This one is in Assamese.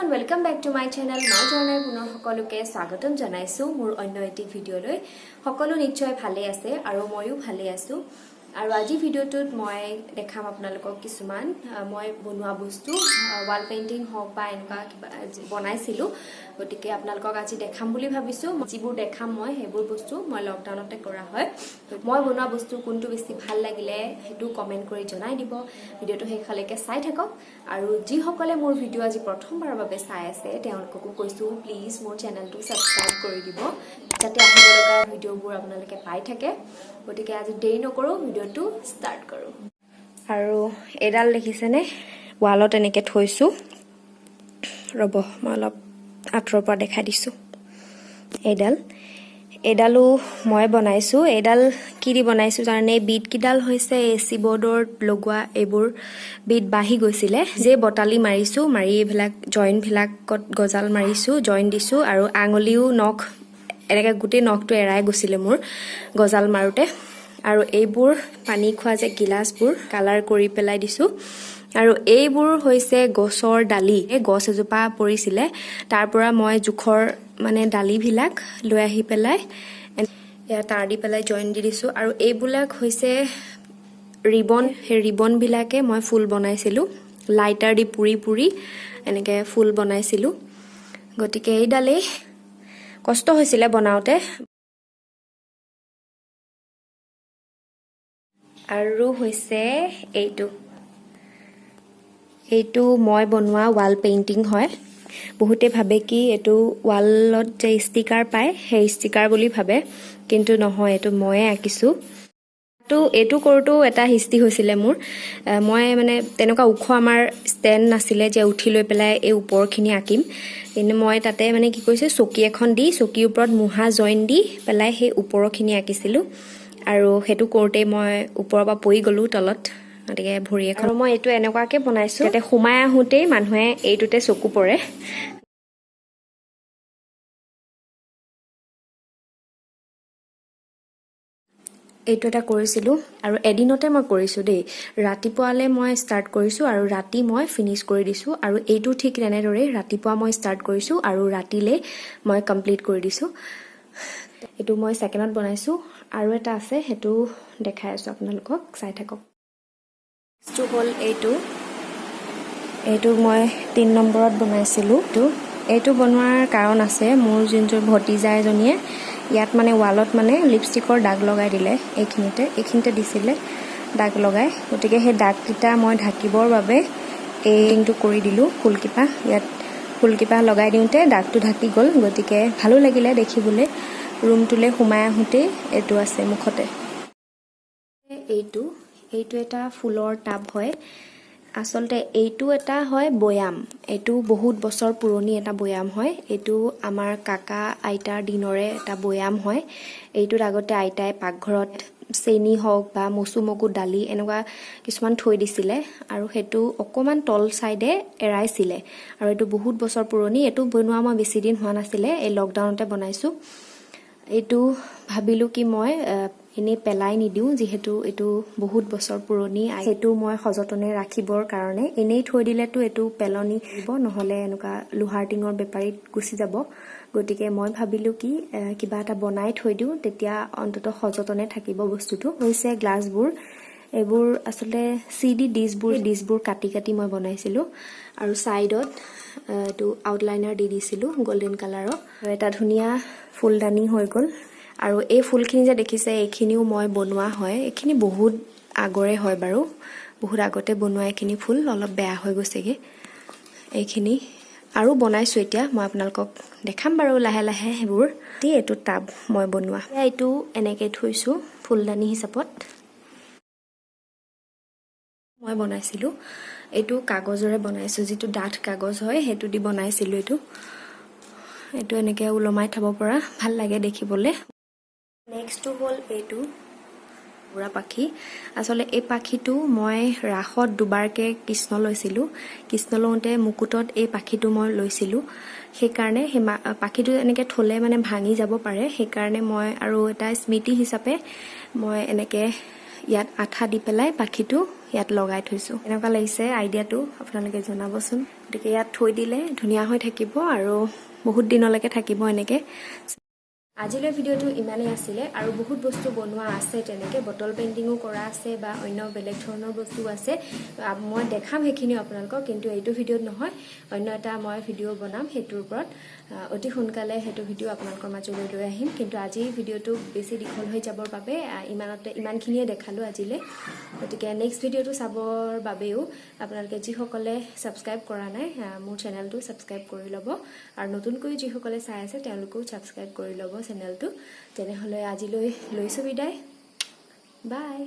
Everyone, welcome back to my channel. মই জৰ্ণাই পুনৰ সকলোকে স্বাগতম জনাইছোঁ মোৰ অন্য এটি ভিডিঅ'লৈ। সকলো নিশ্চয় ভালেই আছে আৰু ময়ো ভালেই আছোঁ। আৰু আজি ভিডিঅ'টোত মই দেখাম আপোনালোকক কিছুমান মই বনোৱা বস্তু, ৱাল পেইণ্টিং হওক বা এনেকুৱা কিবা বনাইছিলোঁ। গতিকে আপোনালোকক আজি দেখাম বুলি ভাবিছোঁ। যিবোৰ দেখাম মই, সেইবোৰ বস্তু মই লকডাউনতে কৰা হয়। মই বনোৱা বস্তু কোনটো বেছি ভাল লাগিলে সেইটো কমেণ্ট কৰি জনাই দিব। ভিডিঅ'টো শেষলৈকে চাই থাকক। আৰু যিসকলে মোৰ ভিডিঅ' আজি প্ৰথমবাৰৰ বাবে চাই আছে, তেওঁলোককো কৈছোঁ, প্লিজ মোৰ চেনেলটো ছাবস্ক্ৰাইব কৰি দিব, যাতে আহিব লগা ভিডিঅ'বোৰ আপোনালোকে পাই থাকে। গতিকে আজি দেৰি নকৰোঁ, ভিডিঅ'টো ষ্টাৰ্ট কৰোঁ। আৰু এইডাল দেখিছেনে? ৱালত এনেকৈ থৈছোঁ। ৰ'ব, মই অলপ আঁতৰৰ পৰা দেখাই দিছোঁ। এইডালো মই বনাইছোঁ। এইডাল কি দি বনাইছোঁ জানেনে? এই বিটকেইডাল হৈছে এ চি বৰ্ডত লগোৱা এইবোৰ বিট বাঢ়ি গৈছিলে যে, বটালি মাৰিছোঁ, মাৰি এইবিলাক জইণ্টবিলাকত গজাল মাৰিছোঁ, জইন দিছোঁ। আৰু আঙুলিও নখ এনেকৈ গোটেই নখটো এৰাই গৈছিলে মোৰ গজাল মাৰোঁতে। আৰু এইবোৰ পানী খোৱা যে গিলাচবোৰ কালাৰ কৰি পেলাই দিছোঁ। আৰু এইবোৰ হৈছে গছৰ ডালি। এই গছ এজোপা পৰিছিলে, তাৰ পৰা মই জোখৰ মানে ডালিবিলাক লৈ আহি পেলাই এয়া তাঁৰ দি পেলাই জইন দি দিছোঁ। আৰু এইবিলাক হৈছে ৰিবন। সেই ৰিবনবিলাকে মই ফুল বনাইছিলোঁ। লাইটাৰ দি পুৰি পুৰি এনেকৈ ফুল বনাইছিলোঁ। গতিকে এইডালেই কষ্ট হৈছিলে বনাওঁতে। আৰু হৈছে এইটো। এইটো মই বনোৱা ৱাল পেইণ্টিং হয়। বহুতে ভাবে কি এইটো ৱালত যে ষ্টিকাৰ পায়, সেই ষ্টিকাৰ বুলি ভাবে, কিন্তু নহয়, এইটো ময়ে আঁকিছোঁ। তো এইটো কৰোঁতেও এটা হিষ্ট্ৰী হৈছিলে মোৰ। মই মানে তেনেকুৱা ওখ আমাৰ ষ্টেণ্ড নাছিলে যে উঠি লৈ পেলাই এই ওপৰখিনি আঁকিম। কিন্তু মই তাতে মানে কি কৰিছোঁ, চকী এখন দি চকীৰ ওপৰত মুঢ়া জইন দি পেলাই সেই ওপৰখিনি আঁকিছিলোঁ। আৰু সেইটো কৰোঁতেই মই ওপৰৰ পৰা পৰি গ'লোঁ তলত, গতিকে ভৰি এখন। আৰু মই এইটো এনেকুৱাকৈ বনাইছোঁ যাতে সোমাই আহোঁতেই মানুহে এইটোতে চকু পৰে। এইটো এটা কৰিছিলোঁ আৰু এদিনতে মই কৰিছোঁ দেই। ৰাতিপুৱালৈ মই ষ্টাৰ্ট কৰিছোঁ আৰু ৰাতি মই ফিনিছ কৰি দিছোঁ। আৰু এইটো ঠিক তেনেদৰেই ৰাতিপুৱা মই ষ্টাৰ্ট কৰিছোঁ আৰু ৰাতিলৈ মই কমপ্লিট কৰি দিছোঁ। এইটো মই ছেকেণ্ডত বনাইছোঁ। আৰু এটা আছে, সেইটো দেখাই আছোঁ আপোনালোকক, চাই থাকক। নেক্সটটো হ'ল এইটো। এইটো মই 3 নম্বৰত বনাইছিলোঁ। এইটো বনোৱাৰ কাৰণ আছে। মোৰ যোনটো ভতিজা এজনীয়ে ইয়াত মানে ৱালত মানে লিপষ্টিকৰ দাগ লগাই দিলে। এইখিনিতে দিছিলে দাগ লগাই। গতিকে সেই দাগকেইটা মই ঢাকিবৰ বাবে এই পেইণ্টিংটো কৰি দিলোঁ। ফুলকেইপাহ ইয়াত ফুলকেইপাহ লগাই দিওঁতে দাগটো ঢাকি গ'ল, গতিকে ভালো লাগিলে দেখিবলৈ। ৰুমটোলৈ সোমাই আহোঁতেই এইটো আছে মুখতে। এইটো এটা ফুলৰ টাব হয়। আচলতে এইটো এটা হয় বৈয়াম। এইটো বহুত বছৰ পুৰণি এটা বৈয়াম হয়। এইটো আমাৰ কাকা আইতাৰ দিনৰে এটা বৈয়াম হয়। এইটোত আগতে আইতাই পাকঘৰত চেনি হওক বা মচু মগু দালি এনেকুৱা কিছুমান থৈ দিছিলে আৰু সেইটো অকণমান তল চাইডে এৰাইছিলে। আৰু এইটো বহুত বছৰ পুৰণি। এইটো বনোৱা মই বেছি দিন হোৱা নাছিলে, এই লকডাউনতে বনাইছোঁ। এইটো ভাবিলোঁ কি মই এনেই পেলাই নিদিওঁ, যিহেতু এইটো বহুত বছৰ পুৰণি, সেইটো মই সযতনে ৰাখিবৰ কাৰণে। এনেই থৈ দিলেতো এইটো পেলনি দিব, নহ'লে এনেকুৱা লোহাৰ টিঙৰ বেপাৰীত গুচি যাব। গতিকে মই ভাবিলোঁ কি কিবা এটা বনাই থৈ দিওঁ, তেতিয়া অন্ততঃ সযতনে থাকিব বস্তুটো। হৈছে গ্লাছবোৰ। এইবোৰ আচলতে চি ডি ডিছবোৰ কাটি কাটি মই বনাইছিলোঁ। আৰু ছাইডত এইটো আউটলাইনাৰ দি দিছিলোঁ গল্ডেন কালাৰৰ। আৰু এটা ধুনীয়া ফুলদানি হৈ গ'ল। আৰু এই ফুলখিনি যে দেখিছে, এইখিনিও মই বনোৱা হয়। এইখিনি বহুত আগৰে হয় বাৰু, বহুত আগতে বনোৱা এইখিনি ফুল, অলপ বেয়া হৈ গৈছেগৈ এইখিনি। আৰু বনাইছোঁ এতিয়া, মই আপোনালোকক দেখাম বাৰু লাহে লাহে সেইবোৰ। এইটো টাব মই বনোৱা। এইটো এনেকৈ থৈছোঁ ফুলদানি হিচাপত মই বনাইছিলোঁ। এইটো কাগজৰে বনাইছোঁ, যিটো ডাঠ কাগজ হয় সেইটো দি বনাইছিলোঁ। এইটো এনেকৈ ওলমাই থ'ব পৰা, ভাল লাগে দেখিবলৈ। নেক্সটটো হ'ল এইটো বুঢ়া পাখি। আচলতে এই পাখিটো মই ৰাসত দুবাৰকৈ কৃষ্ণ লৈছিলোঁ। কৃষ্ণ লওঁতে মুকুটত এই পাখিটো মই লৈছিলোঁ। সেইকাৰণে সেই পাখিটো এনেকৈ থ'লে মানে ভাঙি যাব পাৰে, সেইকাৰণে মই আৰু এটা স্মৃতি হিচাপে মই এনেকৈ ইয়াত আঠা দি পেলাই পাখিটো ইয়াত লগাই থৈছোঁ। এনেকুৱা লাগিছে আইডিয়াটো, আপোনালোকে জনাবচোন। গতিকে ইয়াত থৈ দিলে ধুনীয়া হৈ থাকিব আৰু বহুত দিনলৈকে থাকিব এনেকৈ। আজিলৈ ভিডিঅ'টো ইমানেই আছিলে। আৰু বহুত বস্তু বনোৱা আছে, তেনেকৈ বটল পেইণ্টিঙো কৰা আছে বা অন্য বেলেগ ধৰণৰ বস্তুও আছে। মই দেখাম সেইখিনিও আপোনালোকক, কিন্তু এইটো ভিডিঅ'ত নহয়। অন্য এটা মই ভিডিঅ' বনাম সেইটোৰ ওপৰত। অতি সোনকালে সেইটো ভিডিঅ' আপোনালোকৰ মাজলৈ লৈ আহিম। কিন্তু আজি ভিডিঅ'টো বেছি দীঘল হৈ যাবৰ বাবে ইমানতে ইমানখিনিয়ে দেখালোঁ আজিলৈ। গতিকে নেক্সট ভিডিঅ'টো চাবৰ বাবেও আপোনালোকে যিসকলে ছাবস্ক্ৰাইব কৰা নাই, মোৰ চেনেলটো ছাবস্ক্ৰাইব কৰি ল'ব আৰু নতুনকৈ যিসকলে চাই আছে, তেওঁলোকেও ছাবস্ক্ৰাইব কৰি ল'ব চেনেলটো। তেনেহ'লে আজিলৈ লৈছোঁ বিদায়। বাই।